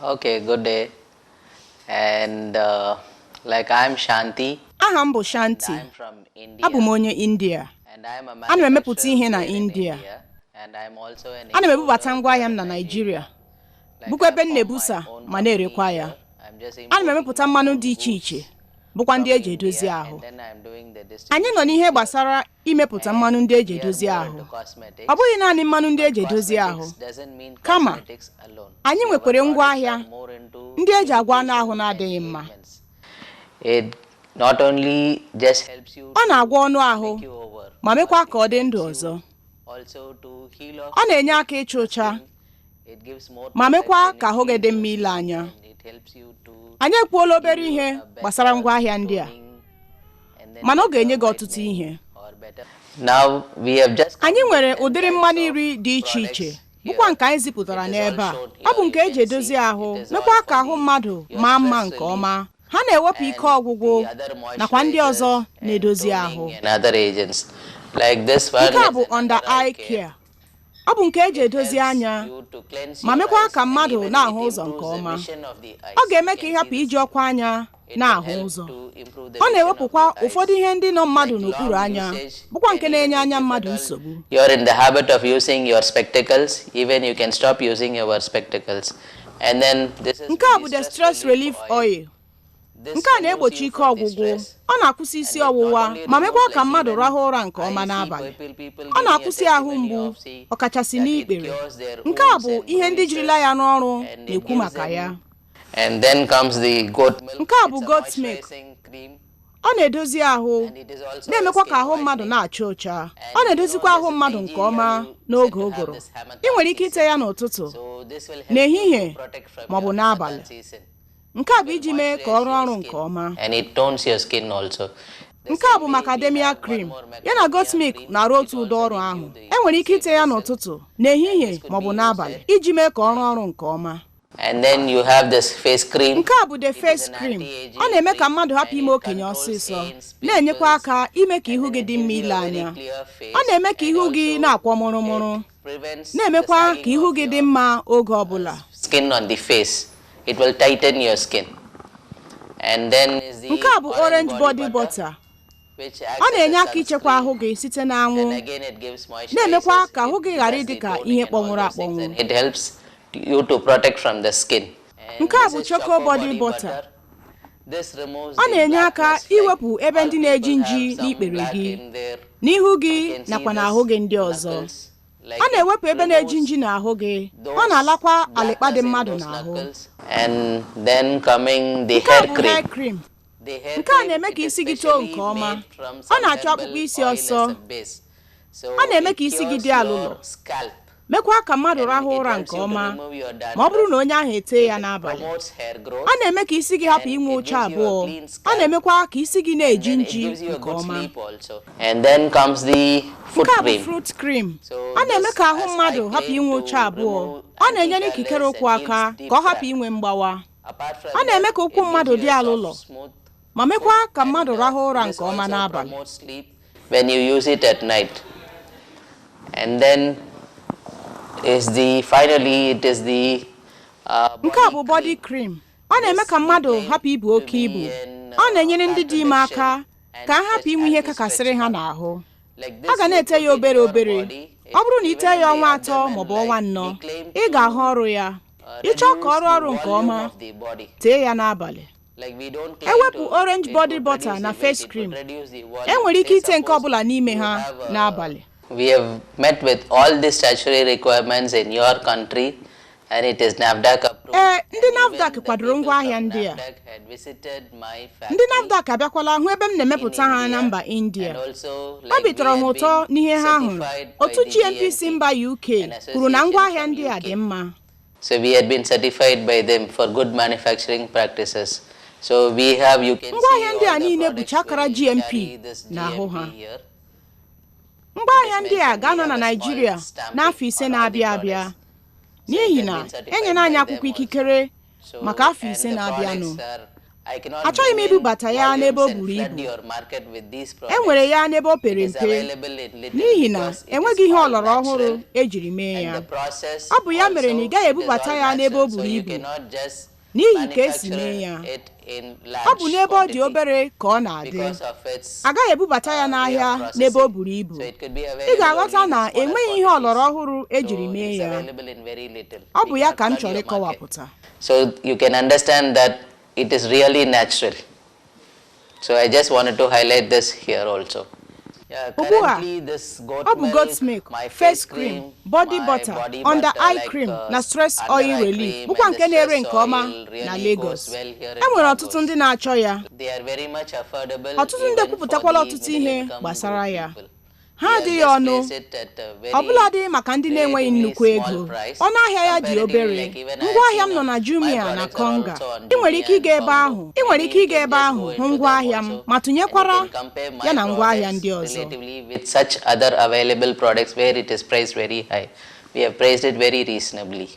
Okay, good day. And like I'm Shanti. Aha m bụ Shanti. I'm from India. Abụ m onye India. And I'm a Ana m emepụta manufacturer ihe na here in India. India. And I'm also an Ana m ebubata importer ngwaahịa here m na in Naịjirịa, Like bụkwa I ebe m form my na-ebusa own ma na-erekwa company ya. here. I'm just Ana m importing emepụta my mmanụ own dị iche goods iche, bụkwa ndị from eji edozi India, ahụ. and then I'm doing the Anyị nọ n'ihe distribution here. gbasara imepụta mmanụ ndị eji We are edozi more ahụ. into cosmetics. Ọ bụghị naanị mmanụ ndị eji edozi ahụ, Cosmetics doesn't mean kama cosmetics alone. anyị Our nwekwara products ngwaahịa are more into ndị eji agwọ anụ ahụ education na-adịghị and mma. ailments. It not only just helps you Ọ na-agwọ ọnụ ahụ make you over, ma mekwa ka ọ dị it ndụ helps ọzọ. you also to heal off Ọ na-enye aka ịcha ụcha it gives more ma mekwa protection, ka it ahụ gị heals dị your mma ile skin anya. and it helps you to Anyị ekwuola obere give you ihe a better gbasara ngwaahịa ndị a, toning and then mana ọ better ga-enye gị ọtụtụ whitening ihe. or better. Now we have just Anyị come with nwere 10 ụdịrị types mmanụ of iri dị iche products iche, bụkwa here. nke anyị zipụtara It is n'ebe all a. shown Ọ bụ here. nke You eji can edozi see ahụ, it is mekwa all ka for ahụ the mmadụ your maa mma stress nke relief ọma. Ha na-ewepụ ike and ọgwụgwụ the other nakwa ndị ọzọ moisturizers and na-edozi toning ahụ. and other agents. Like this one Nke a is bụ an under under eye eye care. care. Ọ bụ nke eji It edozi helps anya you to cleanse ma your mekwa eyes ka and mmadụ even na-ahụ it ụzọ nke improves the ọma. vision of the Ọ eyes. You ga-eme ka can ị see hapụ the iji skin. ọkwa anya It will na-ahụ help ụzọ. to improve the Ọ vision of na-ewepụkwa the eyes. ụfọdụ ihe ndị nọ mmadụ Like n'okpuru long anya, usage bụkwa nke can na-enye even anya if at mmadụ all nsogbu. you're in the habit of using your spectacles, even you can stop using your spectacles. And then this is Nke a bụ the the stress relief oil. This Nke a removes na-egbochi you ike from the ọgwụgwụ. stress. Ọ na-akwụsị isi And it not ọwụwa only ma mekwa removes, ka like mmadụ even rahụ ụra nke ọma I see n'abalị. people Ọ give me a na-akwụsị ahụ testimony mgbu, of, see, ọkachasị that it n'ikpere. cures their Nke a wounds bụ and ihe ndị jirila ya n'ọrụ and it na-ekwu gives maka them. ya. And then comes the goat milk. Nke a bụ It's a goat milk. moisturizing cream Ọ na-edozi ahụ, and it is also a na-emekwa ka skin ahụ mmadụ whitening. na-acha ụcha. Ọ And you know, na-edozikwa ahụ this in mmadụ nke Nigeria, ọma you said n'oge to have ụgụrụ. this Ị harmattan nwere ike ite season. ya n'ụtụtụ, So this will help you to n'ehihie protect from maọbụ your n'abalị. harmattan season. Nke a It bụ will iji mee ka ọ moisturize rụọ your ọrụ nke skin ọma. and it tones your skin also. The Nke a same bụ way we macadamia have one cream. more Ya na goat macadamia milk cream. na-arụ It otu ụdị also ọrụ gives ahụ. you the E nwere ike same ite ya result. n'ụtụtụ, And n'ehihie this could maọbụ be used n'abalị at iji mee ka ọ rụọ ọrụ nke ọma. And then you have this face cream. Nke a bụ the It is face an cream. Ọ anti-aging na-eme ka cream mmadụ hapụ and ime it okenye controls ọsịsọ, veins, na-enyekwa pimples, aka ime ka and ihu then gị it dị mma gives you ile a very anya. clear Ọ face na-eme ka and ihu gị also na-akwọ mụrụmụrụ, it prevents the na-emekwa ka sagging ihu of gị dị your mma oge ọbụla. skin on the face. It will tighten your skin. And then is the Nke a bụ orange orange body body butter, butter. which Ọ acts as a na-enye aka ichekwa ahụ sunscreen. gị site n'anwụ, And again, it gives na-emekwa moisturizers. ka ahụ It gị ghara does ịdị the ka toning ihe and all kpọnwụrụ those things, akpọnwụ. and it helps you to protect from the skin. And Nke a this bụ is choco choco body body butter. butter. This removes Ọ the na-enye aka blackness. Like iwepụ ebe all ndị na-eji people nji have some n'ikpere black gị, in their, n'ihu you gị can see nakwa this n'ahụ gị ndị ọzọ. knuckles. Ọ Like it na-ewepụ ebe na-eji removes nji n'ahụ gị. Ọ those na-alakwa alịkpa dị blackness in mmadụ those n'ahụ. knuckles. And then coming the Nke a hair bụ cream. hair cream. The hair Nke a cream, na-eme it ka is isi gị too specially nke ọma. made from Ọ some na-achọ herbal akpụkpọ isi oil as ọsọ. a base. So Ọ na-eme it ka isi gị cures dị alụlọ, your scalp mekwa ka mmadụ and rahụ it ụra helps nke you to ọma remove your ma ọ bụrụ dandruff. na onye ahụ etee ya It n'abalị. promotes hair growth Ọ na-eme ka isi gị hapụ and inwe it ụcha gives you a abụọ. clean Ọ scalp na-emekwa ka isi gị and na-eji then it nji gives you a nke good ọma. sleep also. And then comes the foot Nke a bụ cream. fruit cream. So Ọ na-eme this ka ahụ as I mmadụ hapụ claim inwe to ụcha abụọ. remove Ọ na-enyere ikikere anti-callus ụkwụ and aka heals deep ka ọ hapụ crack. inwe mgbawa. Apart Ọ from that, na-eme ka ụkwụ it gives mmadụ you dị a soft, alụlọ smooth ma mekwa foot ka and mmadụ rahụ ụra this nke ọma also n'abalị. promotes sleep when you use it at night. And then is the finally it is the Nke a body bụ body cream. cream. Ọ na-eme This ka we mmadụ claim hapụ ibu to oke be ibu. an Ọ na-enyere ndị fat dị ime aka reduction ka and ha hapụ stretch inwe ihe anti-stretch kakasịrị ha mark. n'ahụ. Like A this ga you na-ete put ya in obere your obere. body, Ọ it bụrụ na ite even ya in the ọnwa 3 abdomen, maọbụ ọnwa like 4, we claim ị ga-ahụ to ọrụ ya. Ị chọọ ka reduce ọ rụọ the ọrụ nke volume ọma, of the body. tee ya n'abalị. Like we don't claim Ewepụ to orange it body would butter reduce na the weight, face it would cream. reduce the E volume. nwere ike Say ite nke suppose ọbụla n'ime you ha have a n'abalị. We have met with all the statutory requirements in your country and it is NAFDAC approved. Ee, ndị And even NAFDAC the kwadoro people ngwaahịa from ndị a. NAFDAC had visited my Ndị factory NAFDAC abịakwala hụ ebe m in na-emepụta ha na India mba India. and also Obi like we tọrọ ha had ụtọ been n'ihe ha hụrụ. certified by Otu the GNPC GMP, mba UK an kwuru na association ngwaahịa from ndị a dị UK. mma. So we had been certified by them for good manufacturing practices. So we have, you can see Ngwaahịa ndị a all the niile products bụcha akara will GMP carry this n'ahụ ha. GMP here. It is Ngwaahịa ndị a mentioned we ga-anọ have na a small Naịjirịa n'afọ stamping 5 on all the na-abịa abịa products. So it n'ihi has na been certified enyela anyị by akwụkwọ them also. ikikere maka So, afọ and 5 the na-abịanụ. products are I cannot Achọghị m bring in ibubata ya volumes n'ebe o and buru flood ibu. your market with these E products. nwere ya n'ebe o pere It is mpe available in little n'ihi na because it enweghị is ihe all ọlọrọ ọhụrụ natural. ejiri mee And ya. the process Ọ bụ ya mere na ị also, gaghị it is ebubata all ya n'ebe o natural, so buru you ibu cannot just n'ihi ka esi manufacture mee ya. it in Ọ large bụ n'ebe ọ dị quantity obere ka ọ na-adị. because of its Agaghị ebubata ya way of n'ahịa n'ebe o processing. buru ibu. So it could be Ị available ga-aghọta only in na smaller enweghị ihe quantities. ọlọrọ ọhụrụ ejiri So it mee is ya. available in very little. Ọ We bụ ya cannot ka m flood chọrọ your market. ịkọwapụta. So you can understand that it is really natural. So I just wanted to highlight this here also. Yeah, Ugbu a, currently this goat ọ bụ milk, goat milk, my face cream, body my butter, body under butter, eye like, cream na stress under oil eye relief cream bụkwa and the nke na-ere stress nke ọma oil na really goes Lagos. well here E in nwere Lagos. ọtụtụ ndị na-achọ ya. They are very much affordable Ọtụtụ ndị even for ekwupụtakwala the ọtụtụ middle ihe income gbasara group ya. people. Ha We have adịghị just ọnụ, placed it at a very ọbụladị maka ndị na-enweghị relatively nnukwu small ego. price. Ọnụ ahịa ya dị Comparatively, obere. like even I have Ngwaahịa m seen nọ na my Jumia na products are Konga. also on Ị nwere ike Jumia ịga and ebe Kongo. ahụ. Ị nwere Maybe ike you ịga can ebe just ahụ go hụ into them ngwaahịa m also ma and you tụnyekwara can compare my ya na ngwaahịa products ndị ọzọ. relatively with such other available products where it is priced very high. We have priced it very reasonably.